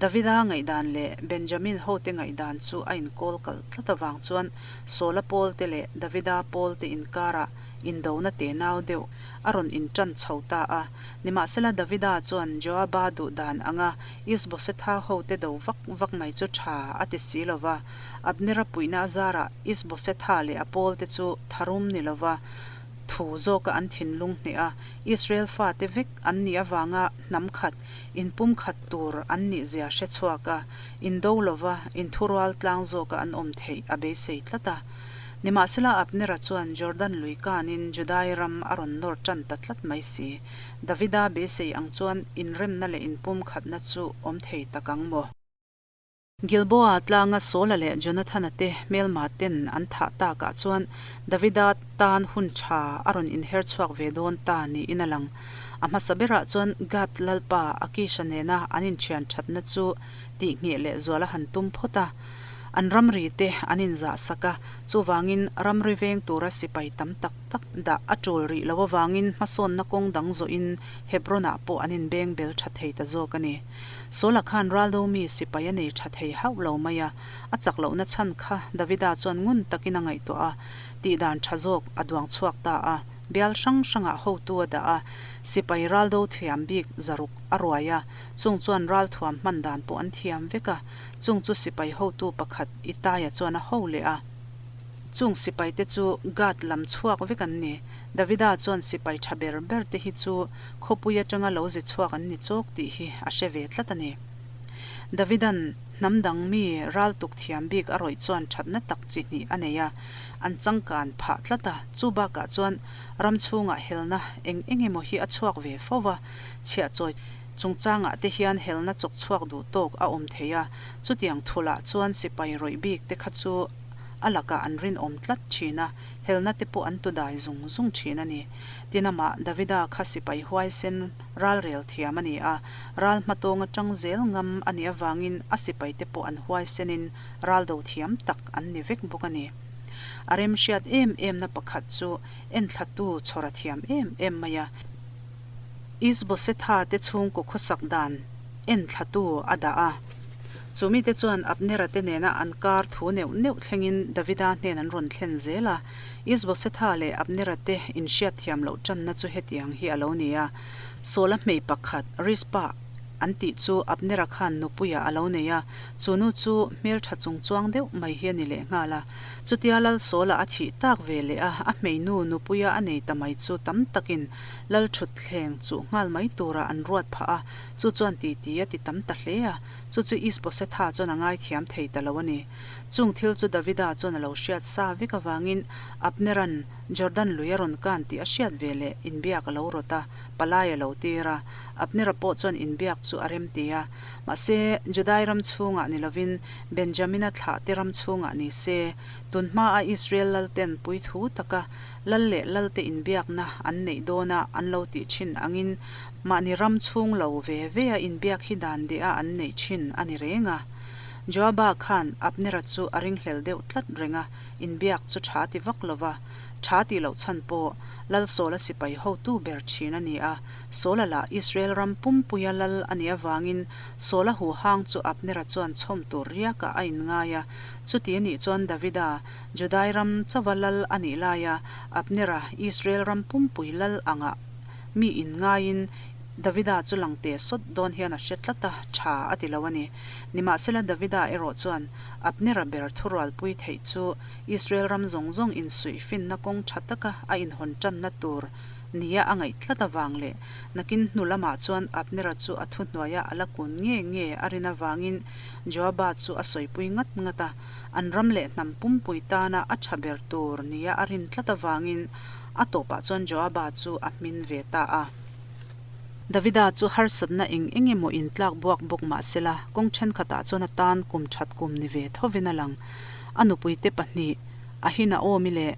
Davida ngaihdan leh Benjamin hote ngaihdan chu a inkawl kalh tlat avang chuan Saula pawlte leh Davida pawlte inkarah indona tenau deuh a rawn intan chho ta a. Nimahsela Davida chuan Joaba duh dan anga Isbosetha hote do vak vak mai chu tha a ti si lo va. Abnera puihna a zarah Isbosetha leh a pawlte chu tharum ni lo va, Thu zawka an thinlung hneh a, Israel fate vek an nih avanga hnam khat, inpum khat tur an nih zia hre chhuak a, indo lova inthurual tlang zawka an awm theih a beisei tlat a. Nimahsela Abnera chuan Jordan lui kanin Judai ram a rawn nawr tan ta tlat mai si. Davida beisei ang chuan inremna leh inpum khatna chu awm thei tak ang maw? Gilboa tlanga Saula leh Jonathana te hmelma ten an thah takah chuan Davida tan hun tha a rawn inher chhuak ve dawn ta niin a lang. A hmasa berah chuan Gath lalpa Akisha nena an inthian thatna chu tihngheh leh zual a han tum phawt a. An ramri te an inzah sak a, chuvangin ramri veng tura sipai tam tak tak dah a tul rih loh avangin hmasawnna kawng dang zawhin Hebron-ah pawh an inbeng bel tha thei ta zawk a ni. Saula khan raldo mi sipai a nei tha thei hauh lo mai a, a chak lohna chhan kha Davida chuan ngun takin a ngaihtuah a, tihdan tha zawk a duang chhuak ta a. Bial hrang hrangah hotu a dah a, sipai raldo thiam bik zaruk a ruai a, chung chuan ralthuam hman dan pawh an thiam vek a, chung chu sipai hotu pakhat Itaia chuan a ho leh a. Chung sipaite chu Gath lam chhuak vek an ni. Davida chuan sipai tha ber ber te hi chu khawpui atanga lo zi chhuak an ni chawk tih hi a hre ve tlat a ni. Davida'n hnam dang mi raltuk thiam bik a rawih chuan thatna tak chi hnih a nei a, an changkan phah tlat a, chu bakah chuan ram chhungah helna eng eng emaw hi a chhuak ve fo va, chhiahchawi chungchangah te hian helna chawk chhuak duh tawk a awm thei a, chutiang thulah chuan sipai rawih bik te kha chu a lakah an rinawm tlat thin a, helna te pawh an tudai zung zung thin a ni. Tin amah Davida kha sipai huaisen ralrel thiam a ni a, ral hmatawng atang zel ngam a nih avangin a sipai te pawh an huaisenin raldo thiam tak an ni vek bawk a ni. A remhriat em emna pakhat chu enthlatu chhawr a thiam em em mai a. Isbosetha te chhungkaw khawsak dan enthlatu a dah a. Chu mite chuan Abnera te nena an kar thu neuh neuh thlengin Davida hnen an rawn thlen zel a. Isbosetha leh Abnera te inhriat thiam loh tanna chu hetiang hi a lo ni a. Sawla hmei pakhat Rizpah an tih chu Abnera khan nupuia a lo nei a, chu nu chu hmeltha chung chuang deuh mai hi a ni lehnghal a. Chutia Lal Sawla a thih tak ve leh a, a hmeinu nupuia a nei ta mai chu tam takin Lal thutthleng chuh nghal mai tura an ruat phah a, chu chuan titi a ti tam ta hle a, chu chu Isbosetha chuan a ngaithiam thei ta lo a ni. Chung thil chu Davida chuan a lo hriat sa vek avangin Abnera'n Jordan lui a rawn kan tih a hriat ve leh inbiak a lo rawt a, palai a lo tir a. Abnera pawh chuan inbiak chu a remti a. Mahse, Judai ram chhungah ni lovin Benjamina thlahte ram chhungah ni se, tun hmaa Israel lalten puithu taka Lal leh lalte inbiakna an neih dawna an lo tih thin angin mahni ram chhung lo ve ve a inbiak hi dan deh a an neih thin a ni reng a. Joaba khan Abnera chu a ringhlel deuh tlat reng a, inbiak chu tha ti vak lo va. Tha tih loh chhan pawh Lal Sawla sipai hotu ber thin a ni a, Sawla lah Israel ram pumpuia lal a nih avangin Sawla huhang chu Abnera chuan chhawm tur riakah a inngai a, chuti a nih chuan Davida Judai ram chauva lal a nih laia Abnera Israel ram pumpui lal angah mi inngaiin Davida chu lang teh sawt dawn hian a hre tlat a, tha a ti lo a ni. Nimahsela Davida erawh chuan Abnera ber thurualpui theih chu Israel ram zawng zawng insuih finna kawng tha taka a inhawn tanna tur nia a ngaih tlat avang leh nakin hnu lamah chuan Abnera chu a thuhnuaia a la kun nge nge a rin avangin Joaba chu a sawipui ngat ngat a. An ram leh hnam pumpui tana a tha ber tur nia a rin tlat avangin a tawpah chuan Joaba chu a hmin ve ta a. Davida chu harsatna eng eng emaw intlak buak bawk mah sela, kawng thenkhatah chuan a tan kum that kum ni ve thovin a lang. A nupuite pahnih, Ahinaomi leh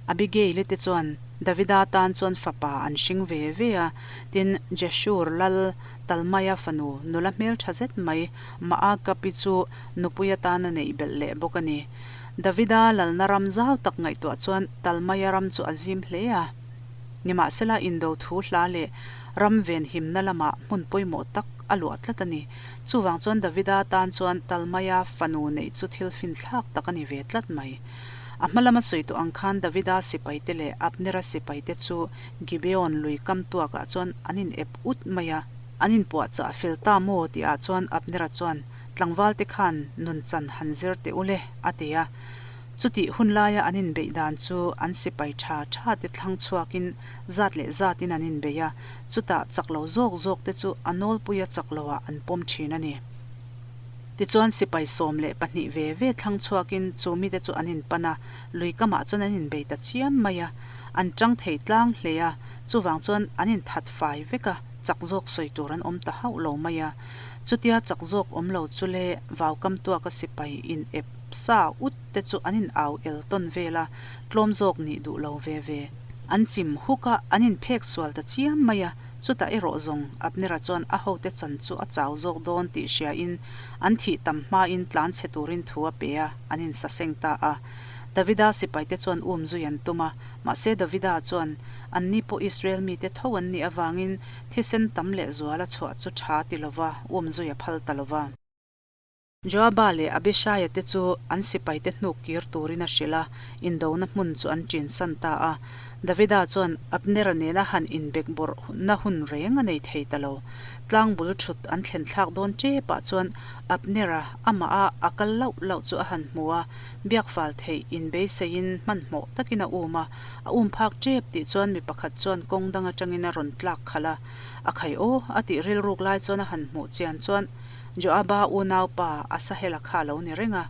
Abigail-i te chuan Davida tan chuan fapa an hring ve ve a, tin Jeshur lal Talmaia fanu nula hmeltha zet mai Maakapi chu nupui atan a neih belh leh bawk a ni. Davida lalna ram zau tak ngaihtuah chuan Talmaia ram chu a zim hle a. Nimahsela indo thu hla leh ram venhimna lamah hmun pawimawh tak a luah tlat a ni. Chuvang chuan Davida tan chuan Talmaia fanu neih chu thil finthlak tak a ni ve tlat mai. A hma lama sawi tawh ang khan Davida sipaite leh Abnera sipaite chu Gibeon lui kam tuakah chuan an in ep ut mai a. An inpuahchah fel ta maw tihah chuan Abnera chuan Tlangvalte khan nunchan han zir teh u le, a ti a. Chutih hun laia an inbeih dan chu an sipai tha tha te thlang chhuakin zat leh zatin an inbei a, chutah chak lo zawk zawk te chu a nawlpuia chak loah an pawm thin a ni. Tichuan sipai 12 ve ve thlang chhuakin chu mite chu an inpan a, lui kamah chuan an inbei ta chiam mai a. An tang thei tlang hle a, chuvang chuan an inthat fai vek a, chak zawk sawi tur an awm ta hauh lo mai a. Chutia chak zawk awm lo chu le vaukam tuaka sipai in ep sa ut te chu an in au el tawn vel a, tlawm zawk nih duh lo ve ve. An chim huk a, an in phek sual ta chiam mai a. Chutah erawh zawng Abnera chuan a hote chan chu a chau zawk dawn tih hriain an thih tam hmain tlan chhe turin thu a pe a, an insaseng ta a. Davida sipaite chuan um zui an tum a, mahse Davida chuan anni pawh Israel mite tho an nih avangin thisen tam leh zuala chhuah chu tha ti lova um zui a phal ta lova. Joaba leh Abishaia te chu an sipaite hnuk kir turin a hrilh a, indona hmun chu an ṭinsan ta a. Davida chuan Abnera nena han inbek bawrhna hun reng a nei thei ta lo. Tlang bul ṭhut an thlen thlak dawn ṭepah chuan Abnera amah a a kal lauh lauh chu a han hmu a, biak fal theih inbeiseiin hmanhmawh takin a um a. A um phak ṭep tih chuan mi pakhat chuan kawng dang aṭangin a rawn tlak khalh a, A khai aw a tih rilruk lai chuan a han hmuh chian chuan Joaba unaupa Asahela kha a lo ni reng a,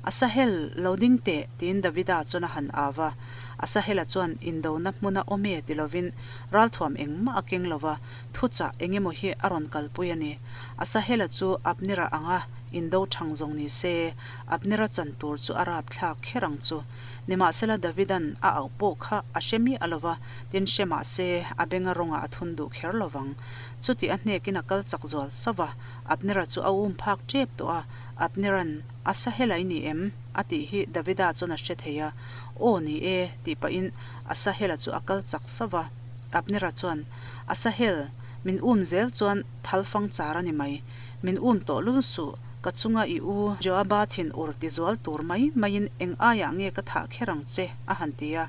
Asahel, lo ding teh, tiin Davida chuan a han au va. Asahela chuan indona hmuna awm e ti lovin ralthuam engmah a keng lo va, thuchah eng emaw hi a rawn kalpui a ni. Asahela chu Abnera anga indo thang zawng ni se, Abnera chan tur chu a rap thlak kher ang chu. Nimahsela Davidan a auh pawh kha a hre miah lo va, tin hre mah se a benga rawngah a thun duh kher lo vang. Chuti a hnekin a kal chak zual sauh va, Abnera chu a um phak tep tawh a, Abnera'n, Asahel i ni em? a tih hi Davida chuan a hre thei a, Aw ni e, tih pahin Asahela chu a kal chak sauh va. Abnera chuan, Asahel, min um zel chuan thal fang char a ni mai. Min um tawh lul suh, ka chunga i u Joaba thin ur ti zual tur mai maiin eng aiah nge ka thah kher ang che? a han ti a.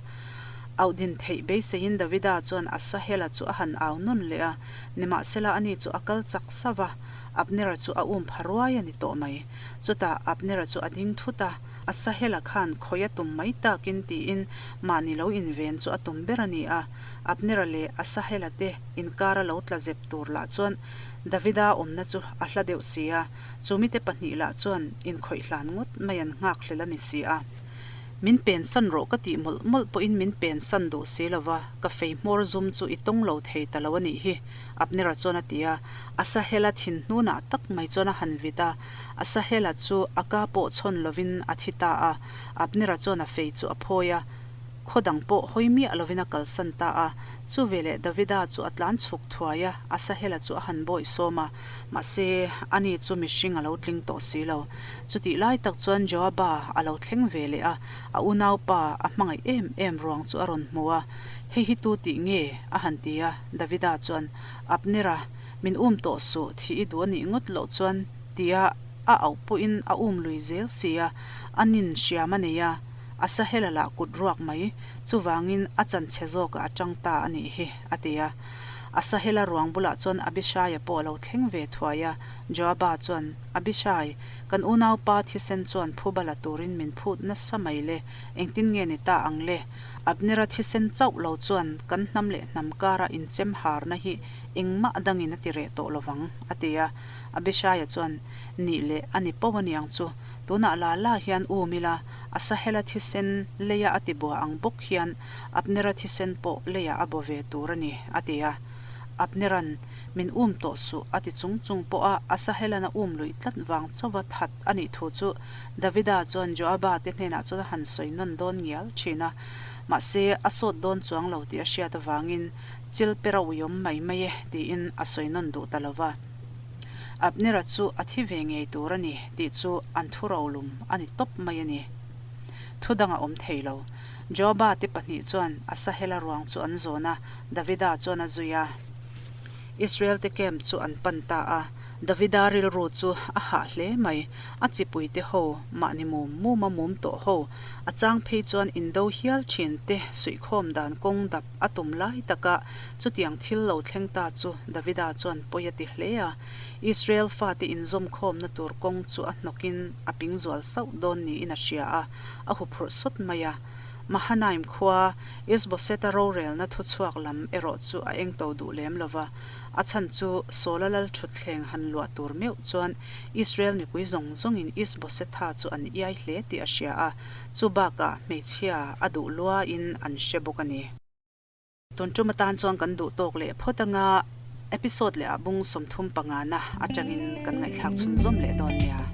Auh din theih beiseiin Davida chuan Asahela chu a han au nawn leh a, nimahsela ani chu a kal chak sauh va, Abnera chu a um pha ruai a ni tawh mai. Chutah Abnera chu a ding thut a, Asahela khan khawi a tum mai takin tiin mahni lo inven chu a tum ber a ni a. Abnera leh Asahela te inkara lo tla zep tur lah chuan Davida awmna chu a hla deuh si a, chumite pahnih lah chuan inkhawih hlan ngawt mai an nghakhlel a ni si a. Min pensan rawh ka tih mawlh mawlh pawhin min pensan duh si lo va, ka fei hmawr zum chu i tawng lo thei ta lo a nih hi, Abnera chuan a ti a. Asahela thin hnunah tak mai chuan a han vit a, Asahela chu a ka pawh chhawn lovin a thi ta a. Abnera chuan a fei chu a phawi a, khaw dang pawh hawi miah lovin a kalsan ta a. Chuveleh Davida chu a tlan chhuk thuai a, Asahela chu a han bawih sawm a. Mahse, ani chu mihring a lo tling tawh si lo. Chutih lai tak chuan Joaba a lo thleng ve leh a, a unaupa a hmangaih em em ruang chu a rawn hmu a. Hei hi tu tih nge? a han ti a. Davida chuan, Abnera, min um tawh suh, thih i duh a nih ngawt loh chuan, tia a auh pawhin a um lui zel si a, a nin hriam a nei a, Asahela lah kut ruak mai, chuvangin a chanchhe zawkah a tang ta a nih hi, a ti a. Asahela ruang bulah chuan Abishaia pawh a lo thleng ve thuai a, Joaba chuan, Abishai, kan unaupa thisen chuan phuba la turin min phut nasa mai le, engtin nge ni ta ang le? Abnera thisen chauh lo chuan kan hnam leh hnam kara inchem harna hi engmah dangin a ti reh tawh lovang, a ti a. Abishaia chuan, Nih leh a ni poh a niang chu, tunah la la hian um ila, Asahela thisen leia a ti bua ang bawk hian Abnera thisen pawh leiah a baw ve tur a ni, a ti a. Abnera'n, Min um tawh suh, a ti chung chung pawh a, Asahela'n a um luih tlat vang chauva that a nih thu chu Davida chuan Joaba te hnenah chuan a han sawi nawn dawn ngial thin a. Mahse, a sawt dawn chuang lo tih a hriat avangin, Chil per a uiawm mai mai e, tiin a sawi nawn duh ta lo va. Abnera chu a thi ve ngei tur a ni tih chu an thu rolum a ni tawp mai a ni. Thu dang a awm thei lo. Joaba te pahnih chuan Asahela ruang chu an zawn a, Davida chuan a zui a. Israel te camp chu an pan ta a, Davida rilru chu a hah hle mai. A chipui te ho, mahni mum mum a mum tawh ho, a chang phei chuan indo hial thin te suihkhawm dan kawng dap a tum lai taka chutiang thil lo thleng ta chu Davida chuan pawi a ti hle a. Israel fate inzawmkhawmna tur kawng chu a hnawkin a ping zual sauh dawn niin a hria a, a huphurh sawt mai a. Mahanaim khua Isboseta rorelna thuchhuak lam erawh chu a engto duh lem lo va, a chhan chu Saula lal thutthleng han luah tur meuh chuan Israel mipui zawng zawngin Isbosetha chu an iai hle tih a hria a, chu bakah hmeichhia a duh luain an hre bawk a ni. Tun tum atan chuan kan duh tawk leh phawt anga episode leh ah bung 35 na atangin kan ngaihthlak chhunzawm leh dawn nia.